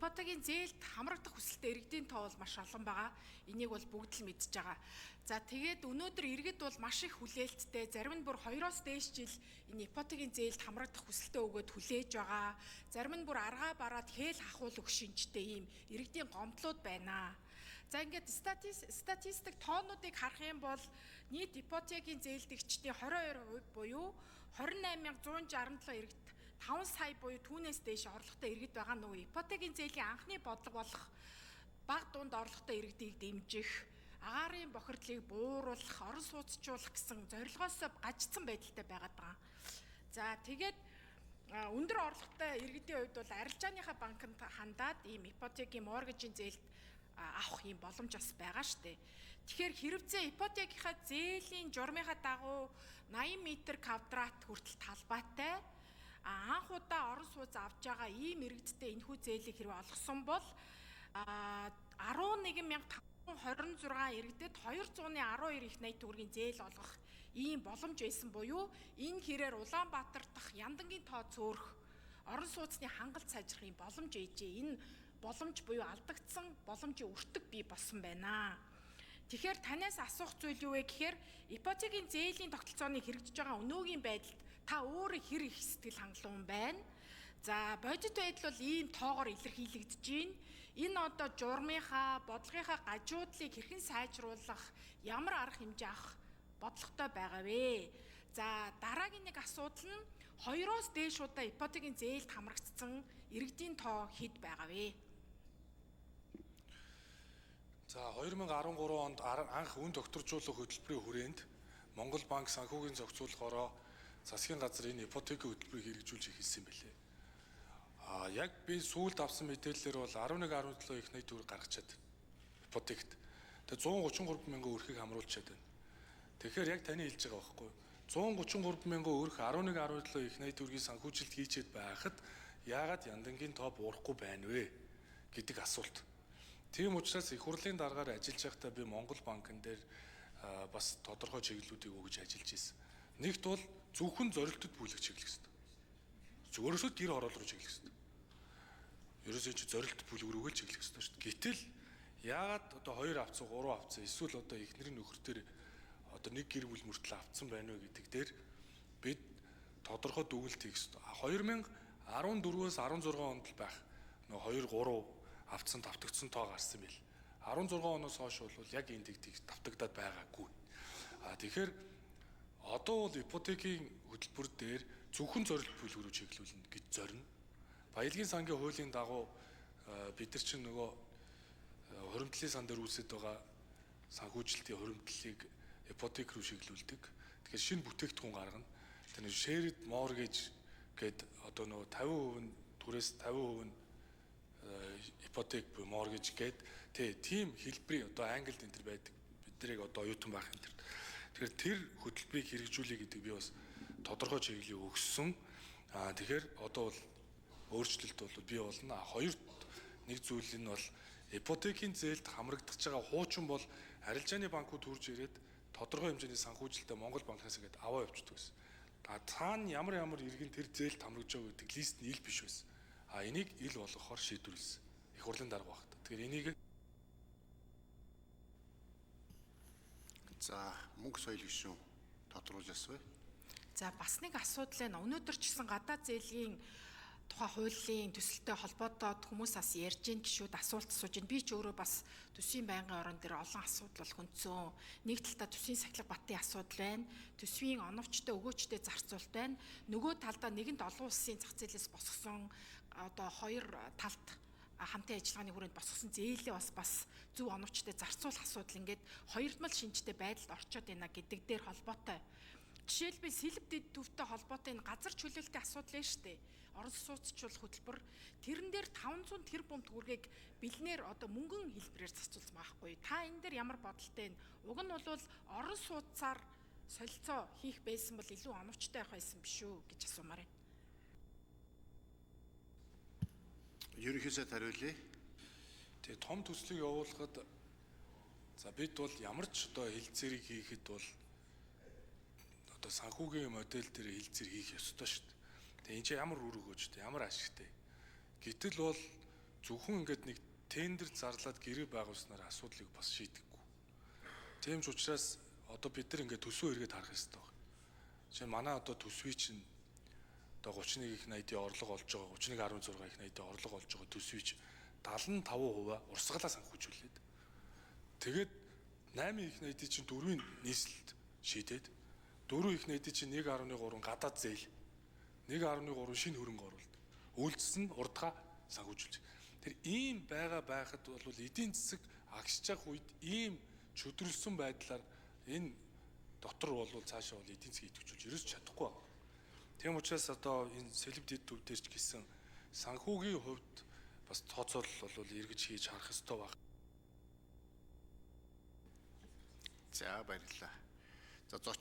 Ипотекийн зээлд хамрагдах хүсэлтэй иргэдийн тоо бол маш олон байгаа. Энийг бол бүгд л мэдж байгаа. За тэгээд өнөөдөр иргэд бол маш их хүлээлттэй. Зарим нь бүр 2-оос дээш жил энэ ипотекийн зээлд хамрагдах хүсэлтээ өгөөд хүлээж байгаа. Зарим нь бүр аргаа бараад хээл хахуул өгөх шинжтэй ийм иргэдийн гомдлууд байна. За ингээд статистик тоонуудыг харах юм бол нийт ипотекийн зээлдэгчдийн 22% буюу 28,167 иргэд 5 сая буюу түүнээс дээш орлоготой иргэд байгаа. Нөгөө ипотекийн зээлийн анхны бодлого болох бага дунд орлоготой иргэдийг дэмжих, агаарын бохирдлыг бууруулах, орон сууцчуулах гэсэн зорилгоос гажцсан байдалтай байгаад байгаа. За тэгээд өндөр орлоготой иргэдийн хувьд бол арилжааныхаа банкнд хандаад ийм ипотекийн моргежийн зээлд авах юм боломж бас байгаа штэ. Тэгэхээр хэрвээ ипотекийнхаа зээлийн журмынхаа дагуу 80 м квадрат хүртэл талбайтай анх удаа орон сууц авж байгаа ийм иргэдтэй энэхүү зээлийг хэрвээ олгосон бол 11,526 иргэдэд 212 их 80 төгрөгийн зээл олгох ийм боломж байсан буюу энэ хэрээр Улаанбаатар дахь яндангийн тоо цөөрөх, орон сууцны хангалт сайжрах ийм боломж ээжээ. Энэ боломж буюу алдагдсан боломжийн өртөг бий болсон байна. Тэгэхээр танаас асуух зүйл юу вэ гэхээр ипотекийн зээлийн тогтолцооны хэрэгжиж байгаа өнөөгийн байдалд та өөрөө хэр их сэтгэл хангалуун байна? За бодит байдал бол ийм тоогоор илэрхийлэгдэж байна. Энэ одоо журмынхаа, бодлогынхаа гажуудлыг хэрхэн сайжруулах, ямар арга хэмжээ авах бодлоготой байгаа вэ? За дараагийн нэг асуудал нь 2-оос дээш удаа ипотекийн зээлд хамрагдсан иргэдийн тоо хэд байгаа вэ? За 2013 онд анх үн тогтворжуулах хөтөлбөрийн хүрээнд Монгол банк санхүүгийн зохицуулахороо засгийн газар энэ ипотекийн хөтөлбөрийг хэрэгжүүлж эхэлсэн юм билээ. А яг би сүүлд авсан мэдээллээр бол 11.7 их 80 төгрөг гаргачаад ипотект. Тэгээ 133 мянган өрхийг хамруулчаад байна. Тэгэхээр яг таны хэлж байгаа байхгүй 133 мянган өрх 11.7 их 80 төгрөгийн санхүүжилт хийчээд байхад яагаад яндангийн тоо буурахгүй байна вэ гэдэг асуулт. Тийм учраас их хурлын даргаар ажиллаж байхдаа би Монгол банкн дээр бас тодорхой чиглэлүүдийг өгж ажиллаж ирсэн. Нэгт бол зөвхөн зорилтод бүлэг чиглэх хэрэгтэй. Өөрөөсөө гэр хороол руу чиглэх хэрэгтэй. Ерөөсөө чи зорилт бүлэг рүүгээ л чиглэх хэрэгтэй шүү дээ. Гэтэл яагаад одоо 2 авцсан, 3 авцсан эсвэл одоо эхнэрийн нөхөр төр одоо нэг гэр бүл мөртлөө авцсан байна вэ гэдэг дээр бид тодорхой дүгнэлт хийх хэрэгтэй. 2014-өөс 16 онд л байх нөгөө 2 3 авцсан давтагдсан тоо гарсан байл. 16 оноос хойш бол яг энэ тэгтийг давтагдаад байгаагүй. А тэгэхээр одоо бол ипотекийн хөтөлбөр дээр зөвхөн зорилт бүлэг рүү чиглүүлнэ гэж зорино. Баялагын сангийн хуулийн дагуу бид нар чинь нөгөө хуримтлалын сан дээр үүсэт байгаа санхүүжилтийн хуримтлалыг ипотек рүү чиглүүлдэг. Тэгэхээр шинэ бүтээгдэхүүн гаргана. Тэр нэг shared mortgage гээд одоо нөгөө 50% нь түрээс 50% нь ипотек буюу mortgage гээд тийм хэлбэрийн одоо Англид энэ төр байдаг. Бид нарыг одоо оюутан байх энэ төр. Тэгэхээр тэр хөтөлбөрийг хэрэгжүүлэе гэдэг би бас тодорхой чиглэлийг өгсөн. Аа тэгэхээр одоо бол өөрчлөлт бол бий болно. Хоёр нэг зүйл нь бол ипотекийн зээлд хамрагдаж байгаа хуучин бол арилжааны банкуд хурж ирээд тодорхой хэмжээний санхүүжилтээ Монгол банкнаас ингээд аваа явчихдаг байсан. А цаана ямар ямар иргэн тэр зээлд хамрагдаж байгаа гэдэг лист нь ил биш байсан. А энийг ил болгохоор шийдвэрлэсэн. Их хурлын дарга багт. Тэгэхээр энийг за мөнгө соёл гишүүн тодруулж асууя. За бас нэг асуудал байна. Өнөөдөр ч гэсэн гадаад зээлийн тухай хуулийн төсөлтэй холбоотоод хүмүүс бас ярьж гин гişүүд асуулт асууж гин. Би ч өөрөө бас төсвийн байнгын орон дээр олон асуудал бол хүндсэн. Нэг талдаа төсвийн сахилга батын асуудал байна. Төсвийн оновчтой өгөөчтэй зарцуулалт байна. Нөгөө талдаа нэгэнт олон улсын зах зээлээс босгосон одоо хоёр талд хамтын ажиллагааны хүрээнд босгосон зээлээ бас зөв оновчтой зарцуулах асуудал ингээд хоёрдмал шинжтэй байдалд орчод байна гэдэг дээр холбоотой. Жишээлбэл сэлб дэд төвтэй холбоотой энэ газар чөлөөлтийн асуудал нь шүү дээ. Орон сууцчуулах хөтөлбөр тэрэн дээр 500 тэрбум төгрөгийг бэлнээр одоо мөнгөн хэлбэрээр зарцуулсан байхгүй. Та энэ дээр ямар бодолтой вэ? Уг нь бол орон сууцаар солилцоо хийх байсан бол илүү оновчтой байх байсан биш үү гэж асуумаар байна. Ерөнхий сайд хариулъя. Тэгээ том төслийг явуулахад за бид бол ямар ч одоо хэлцээрийг хийхэд бол одоо санхүүгийн модель дээр хэлцээр хийх ёстой шүү дээ. Тэгээ энэ чинь ямар үр өгөөжтэй, ямар ашигтай. Гэтэл бол Зөвхөн ингээд нэг тендер зарлаад гэрээ байгуулснаар асуудлыг бас шийдэхгүй. Тийм ч учраас одоо бид нар ингээд төсвөө эргээд харах ёстой байна. Жишээ нь манай одоо төсвийн чинь одоо 31 их 80-ийн орлого олж байгаа 31.6 их 80-ийн орлого олж байгаа төсвийн чинь 75% урсгалаа санхүүжүүлээд тэгээд 8 их 80-ийн чинь дөрвийн нийслэлд шийдээд 4 их 80-ийн чинь 1.3 гадаад зээл 1.3 шинэ хөрөнгө оруулалт үйлдэлс нь урдгаа санхүүжүүлж. Тэр ийм байгаа байхад бол эдийн засаг агшиж явах үед ийм чөдөрлсөн байдлаар энэ дотор бол цаашаа бол эдийн засгийг идэвхжүүлж ерөөс чадахгүй байна. Тийм учраас одоо энэ сэлб дэд төв дээр ч гэсэн санхүүгийн хувьд бас тооцоолол бол эргэж хийж харах ёстой байна. За баярлалаа. За зоч